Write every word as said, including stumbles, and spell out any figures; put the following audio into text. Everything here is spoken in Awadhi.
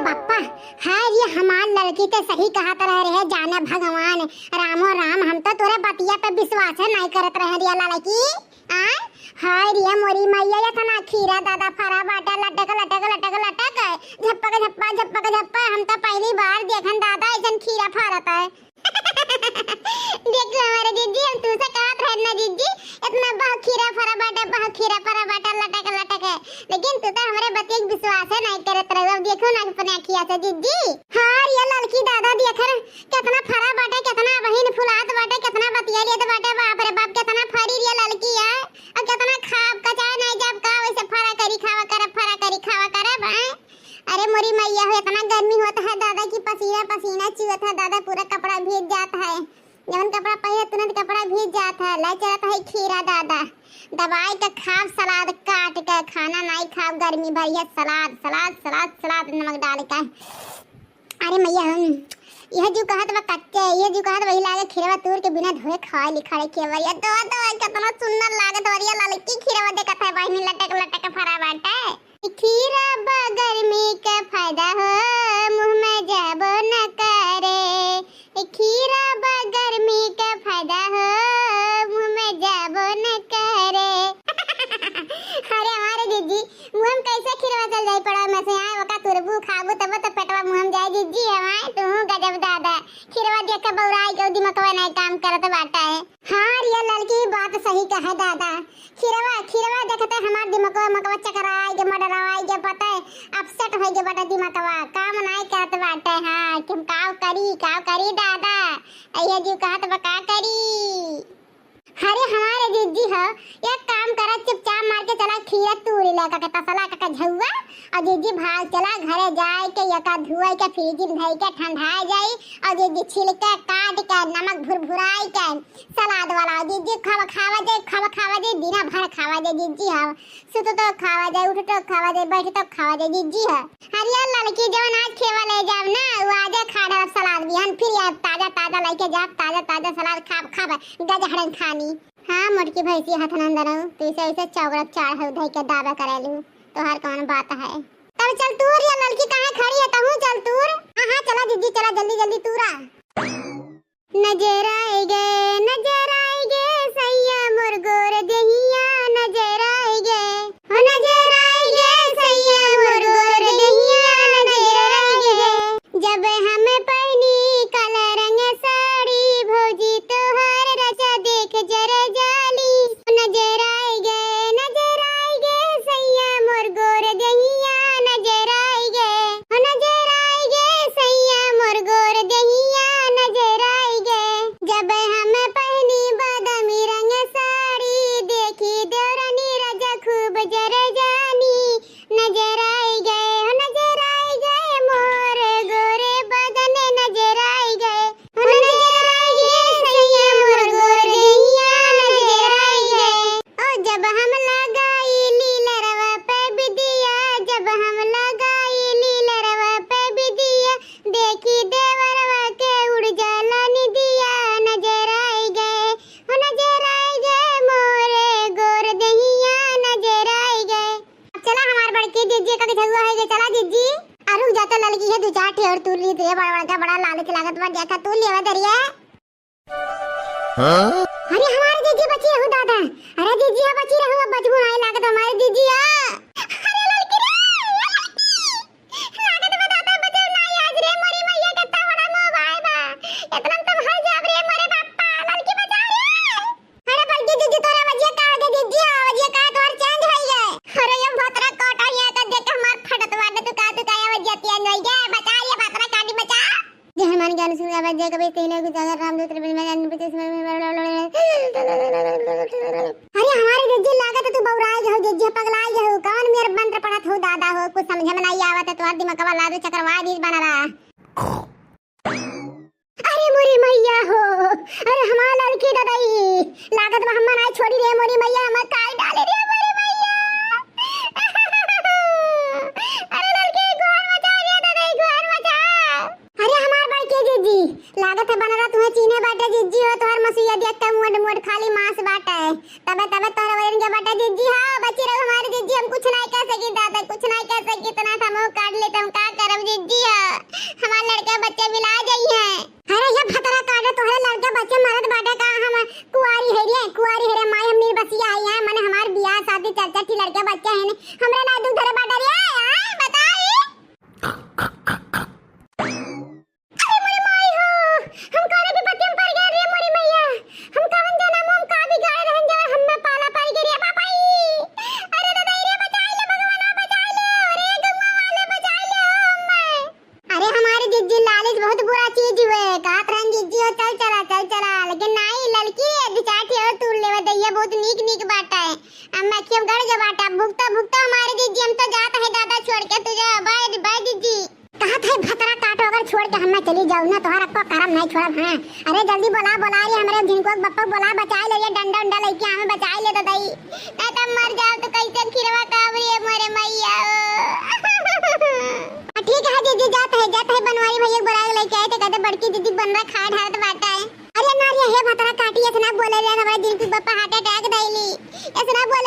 पप्पा, हाय रे हमार लड़की ते सही कहत रहे रे, जाने भगवान, रामो राम, हम तो तोरे बतिया पे विश्वास है नहीं करत रहे रे लड़की। आ? हाय रे मोरी मैया, इतना खीरा दादा फरा बाटे, लटक, लटक, लटक, लटक, झप्पक, झप्पा, झप्पक, झप्पा, हम तो पहली बार देखन दादा ऐसन खीरा फरत है। देख लो हमारे जिज्जी, हम तुमसे कहत रहे ना जिज्जी, इतना बहुत खीरा फरा बाटे, बहुत खीरा फरा बाटे, लटक, लटक है। लेकिन तू तो हमरे बतिया के विश्वास है नहीं करत रहो। अब देखो ना अपने अखिया से जिज्जी। हाँ रे ललकी दादा, देख रे, कितना फरा बाटे, कितना बहिन फुलात बाटे, कितना बतिया लेत बाटे, बाप रे बाप, कितना फरी रे ललकी है। और कितना खाब कचाए नहीं जाब का, वैसे फरा करी खावा करब, फरा करी खावा करब, हैं? अरे मोरी मैया हो, इतना गर्मी होत है दादा कि पसीना पसीना चुअत है दादा, पूरा कपड़ा भीज जात है। जवन कपड़ा पहिरे तुरंत कपड़ा भीज जात है। ले चलत है खीरा दादा, दबाई के खाब सलाद काट के, खाना नाई खाब गर्मी भर, ये सलाद, सलाद, सलाद, सलाद नमक डाल के। अरे मैया हम, यह जो कहत बा कच्चे, यह जो कहत बा हिला के खीरवा तूर के बिना धोए खाए लिखा रे केवरिया। दवा दवा कितना सुंदर लागत बा रे ललकी खीरवा, देखत है बहिनी लटक लटक फरा बाटे। खीरा बा गर्मी के फायदा हो, मुँह में जाबो न करे। खीरा बा गर्मी के फायदा हो, मुँह में जाबो न करे। अरे हमारे जिज्जी, मुँह में कैसे खीरवा चल जाई पड़ा में से? आए ओका तुरबू खाबू तब तो पेटवा मुँह में जाए जिज्जी। हमारे तू गजब दादा, खीरवा देख के बौराई के दिमागवा नहीं काम करत बाटा है। हाँ रे ललकी, बात सही कहे दादा। खीरवा, खीरवा देखते हमार दिमकवा, मकवा चकराई के, मडराई के, पता है, upset होई के बाटे दिमकवा, काम नाई करत बाटे। हाँ, कि हम काव करी, काव करी दादा, ये जो कहत बा का करी। अरे हमारे जिज्जी हो, एक काम करा, चुपचाप मार के चला खीरा तूरी ले का के तसला का के झउआ, और जिज्जी भाग चला घरे जाए के, यका धुआई के, फ्रिज में धई के ठंडाए जाई, और जिज्जी छिलके काट के, नमक भुरभुराई के, सलाद वाला जिज्जी खावा, खावा जे, खावा, खावा जे, दिना भर खावा जे जिज्जी हव। सुत तो खावा जे, उठ तो खावा जे, बैठ तो खावा जे जिज्जी ह। हरियर ललकी जवन आज खेवा ले जाब ना, वो आजे खा डालब सलाद बिहान, फिर ये ताजा, ताजा लेके जाब, ताजा, ताजा सलाद खाब, खाब, गजहरन खानी। हाँ, मोटकी भैंसी हथनंदन, तू इसे, इसे चौगड़क चाढ़ हउ धई के दावा करेलू, तोहार कौन बात है? तब चल तू हरियर ललकी काहे खड़ी है, तहूँ चल तूर। हाँ, हाँ, चला जिज्जी, चला जल्दी, जल्दी तूरा। नजर आए गे, नजर आए गे, सैया मोर गोर देहिया, नजर आए गे। हो नजर आए गे, सैया मोर गोर देहिया, नजर आए गे। जब हम पहिनी काला रंग साड़ी, भौजी तोहार राजा देख जर जाली। नजर आए गे, नजर आए गे, सैया मोर गोर देहिया, नजर आए गे। हो नजर आए गे, सैया मोर गोर देहिया, नजर आए गे। जब हम पहिनी बादामी रंग साड़ी, देखी देवरानी राजा खूब जर जानी। नजर आए गे, हो नजर आए गे, मोर गोरे बदन नजर आए गे। हो नजर आए गे, सैया मोर गोर देहिया, नजर आए गे। ओ जब हम लगाई लीलरवा पे बिदिया, जब हम लगाई लीलरवा पे बिदिया, देखी देवरवा के उड़ जाला निदिया, नजर आए गे, हो नजर आए गे, मोरे गोर देहिया, नजर आए गे। अब चला हमार बड़की जिज्जी का झगुआ है गे, चला जिज्जी। आ रुक जा तो ललकी है, दू चार ठे और तूर ली, तो ये बड़ा बड़ा का बड़ा लालच लागत बा, देखा तूर लिया दरिया। हाँ? अरे हमारे जिज्जी बची रहू दादा, अरे जिज्जी हाँ बची रहू, अब बचबू नहीं लागत हमारे जिज्जी हाँ। अरे ललकी रे, ए ललकी, लागत बा दादा बचाओ नहीं आज रे, मोरी मैया कितना बड़ा मोह भाई बा, इतना में तो मर जाब रे मोरे बापा, ललकी बचाओ रे। अरे बड़की जिज्जी तोरा वजिया का हो गया जिज्जी, हाँ वजिया का तोर change हो गया। अरे ये भतरा काटा यहाँ का देख के हमार फटत बाटे, तू का तू का ये वजिया change हो गया, बचा ये भतरा काटी बचा। जय हनुमान ज्ञान सुन बाबा जय कबीर तेने को जागर रामदूत रविंद्र ज्ञान विजय। अरे हमारे जिज्जी लागत है तू बौराई गए हो, जिज्जी पगलाई गए हो, कौन मेर मंत्र पढ़त हो दादा हो, कुछ समझे में नहीं आवत है, तोहर दिमागवा लादू चक्रवात ही बना रहा। अरे मोरी मैया हो, अरे हमार लड़की ददाई, लागत बा हम्मा नाई छोड़ी रे मोरी मैया, हम्मा काई डाले रे मोरी मैया। अरे लड़की गोहर मचा रे ददाई, गोहर मचा। अरे हमार बड़की जिज्जी, लागत है बनरा तुम्हें चीन्हे बाटे जिज्जी हो, तोहर मसुइया देख के मोट मोट खाली मांस बाटे, तबे तबे तोहर वजन के बाटे जिज्जी हो, बची रहो हमारी जिज्जी, हम कुछ नहीं कह सकी दादा, कुछ नहीं कह सकी, इतना था मुंह काट ले तुम का करब जिज्जी हो, हमार लड़का बच्चा मिला जाई है। अरे ये भतरा काटे, तोहरे लड़का बच्चा मरत बाटे का? हम कुआरी है रे, कुआरी है रे माई, हम निर्बसिया आई है, मने हमार बियाह शादी चार चार ठी लड़का बच्चा है ने, हमरे ना दुख धरे बाटे रे, आय बताई। अरे मोरे माई हो, हम कौन विपत्ति में पड़ गए रे मोरे मैया, हम कौन जनम हम का बिगाड़े रहन जाए, हम में पाला पड़ गए रे बाबाई। अरे दादा रे, बचाई ले भगवान, बचाई ले, अरे गंगा वाले बचाई ले, हम में। अरे हमारे जिज्जी, लालच बहुत बुरा चीज हुए, कहत रहन जिज्जी हो चल चला, चल चला, लेकिन नहीं, लड़की दो चार ठी और तूर लेवे दइया, बहुत नीक नीक बाटा है। अब मैं क्यों गड़ जा बाटा, भुगता भुगता हमारे जिज्जी, हम तो जात है दादा छोड़ के तुझे, बाय बाय जिज्जी। कहत है भतरा काटो, अगर छोड़ के हम ना चली जाऊ ना, तोहरा को करम नहीं छोड़ब, हाँ। अरे जल्दी बोला, बोला रे हमरे झिनको बप्पा बोला, बचाई ले ये डंडा उंडा लेके हमें बचाई ले तो दई, नहीं तो मर जाओ तो कैसे खिरवा काबरी है मोरे मैया। हाँ, ठीक है जिज्जी, जात है, जात है बनवारी भैया बोला के लेके आए, तो कहते बड़की जिज्जी बनरा खाए ढारत बाटा है। अरे ना रे, हे भतरा काटी, ऐसे ना बोले रे, हमारे झिनको बप्पा heart attack धैली, ऐसे ना बोले।